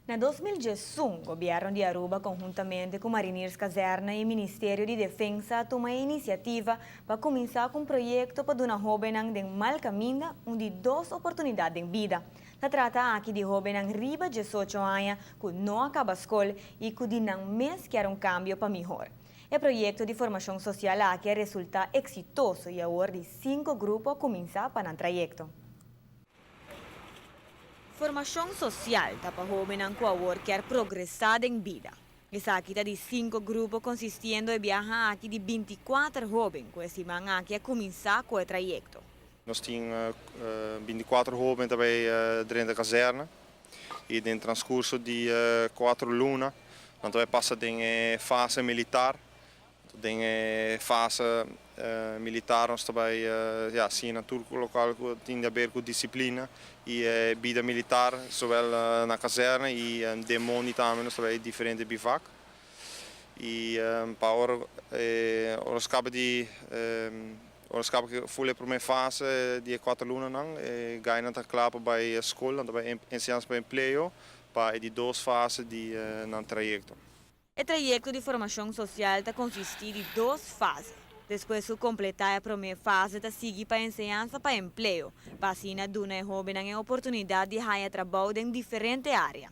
Na 2011, Gobierno di Aruba conhuntamente cu Marinierskazerne y Ministerio di Defensa a tuma e iniciativa pa cuminsa cu un proyecto pa duna hobennan den mal caminda un di dos oportunidad den bida. Ta trata aki di hobennan riba 18 aña cu no a caba scol y cu di nan mes kier un cambio pa mihor. E proyecto di formacion social aki a resulta exitoso y awor di cinco grupo a cuminsa pa nan trayecto. Formacion social ta pa hobennan cu awor kier progresa den bida. Esaki ta di cinco grupo, consistiendo e biaha aki di 24 hoben cu e siman aki a cuminsa cu e trayecto. Nos tin 24 hoben tambe den e kazerne y den transcurso di 4 luna nan ta pasa den fase militar. Den fase militar nos tambe, ja, asina, tur loke cu tin di haber cu disciplina y bida militar, zowel na kazerne y den mondi tambe nos tambe diferente bivak. Y pa ora ora caba di ora caba cu full e prome fase di 4 luna nan, gainan ta cla pa bay scol, nan ta bay enseñansa pa empleo pa e di dos fase di nan trayecto. E trayecto di formacion social ta consisti di dos fase. Despues di completa e prome fase, ta sigui pa enseñansa pa empleo, pa asina duna e hobennan e oportunidad di haya trabou den diferente area.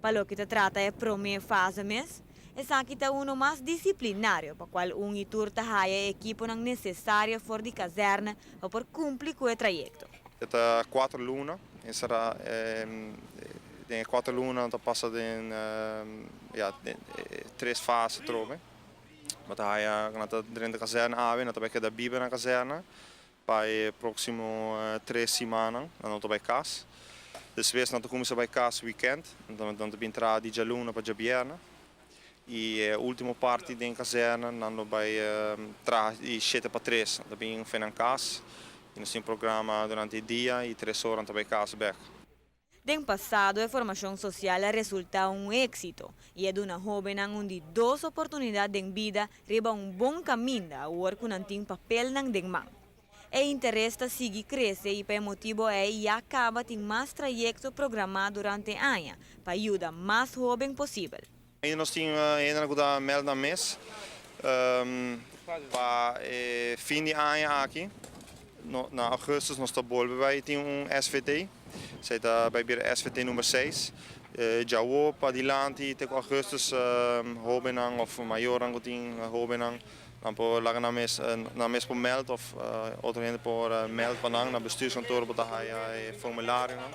Pa loke ta trata e prome fase mes, esaki ta uno mas disciplinario, pa cual un y tur ta haya ekipo necesario for di kazerne pa por cumpli cu e trayecto. Ta 4 luna, esera den 4 luna ta pasa den, ja, tres fase trobe. Bo ta haya nan ta den kazerne awe, nan ta bay keda biba na kazerne pa e proximo 3 siman, nan ta bay cas. Despues nan ta cuminsa bay cas weekend, nan ta bin traha di dialuna pa diabierna. Y e ultimo parti den kazerne, nan ta bay traha di 7 pa 3, nan ta bin for na cas. Y nos tin programa durante dia y 3 ora nan ta bay cas bek. Den pasado, e formacion social a resulta un exito y a duna hobennan un di dos oportunidad den bida riba un bon caminda awor cu nan tin papelnan den man. E interes ta sigui crece y pa e motibo ey ya caba tin mas trayecto programa durante aña pa yuda mas hoben posibel. Y nos tin ainda cu ta meld nan mes pa fin di aña aki. No, na augustus nos ta bolbe bay tin un SVT. Esey ta bay bira SVT number 6. Djawo pa dilanti te augustus, hobennan of mayornan cu tin hobennan, nan por laga nan mes por meld of otro hende por meld pa nan na bestuurskantoor, bo ta haya e formulario nan.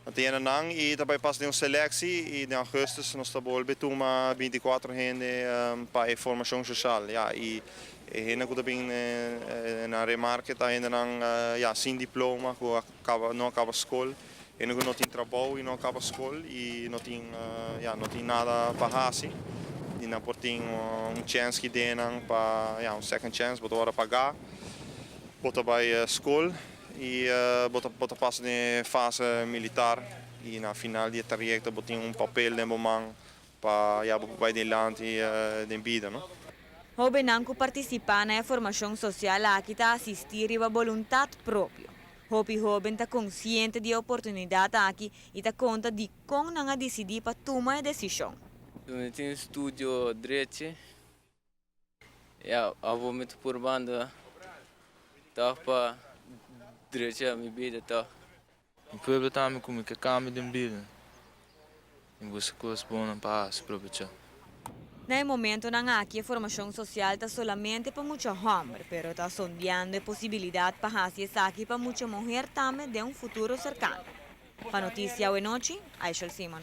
Nan tin nan y ta bay pasa den un selectie y den augustus nos ta bolbe tuma 24 hende pa e formacion social. Ja, y hende cu ta bin na remarke ta hendenan, ja, sin diploma, cu caba, no a caba scol, hende cu no tin trabou y no a caba scol y no tin, ja, no tin nada pa haci. Y nan por tin un chance cu den pa, ja, un second chance, bo ta wordo paga, bo ta bay scol y bo ta pasa den fase militar y na final di trayecto bo tin un papel den bo man pa, ja, bay dilanti den bida, no? Hobennan cu participa na formacion social aki ta asisti riba boluntad propio. Hopi hoben ta consciente di e oportunidad aki y ta conta di con nan a dicidi pa tuma e decision. Mi tin studio drechi. Ja, abo mi ta purbando toch pa drecha mi bida toch. Mi pueblo tambe cu mi kier cambio di bida. Y busca cos bon pa aprovecha. Na momentonan aki, e formacion social ta solamente pa mucha homber, pero ta sondeando e posibilidad pa haci esaki pa mucha muher tambe den un futuro cercano. Pa Noticia Awe Nochi, Aishel Simon.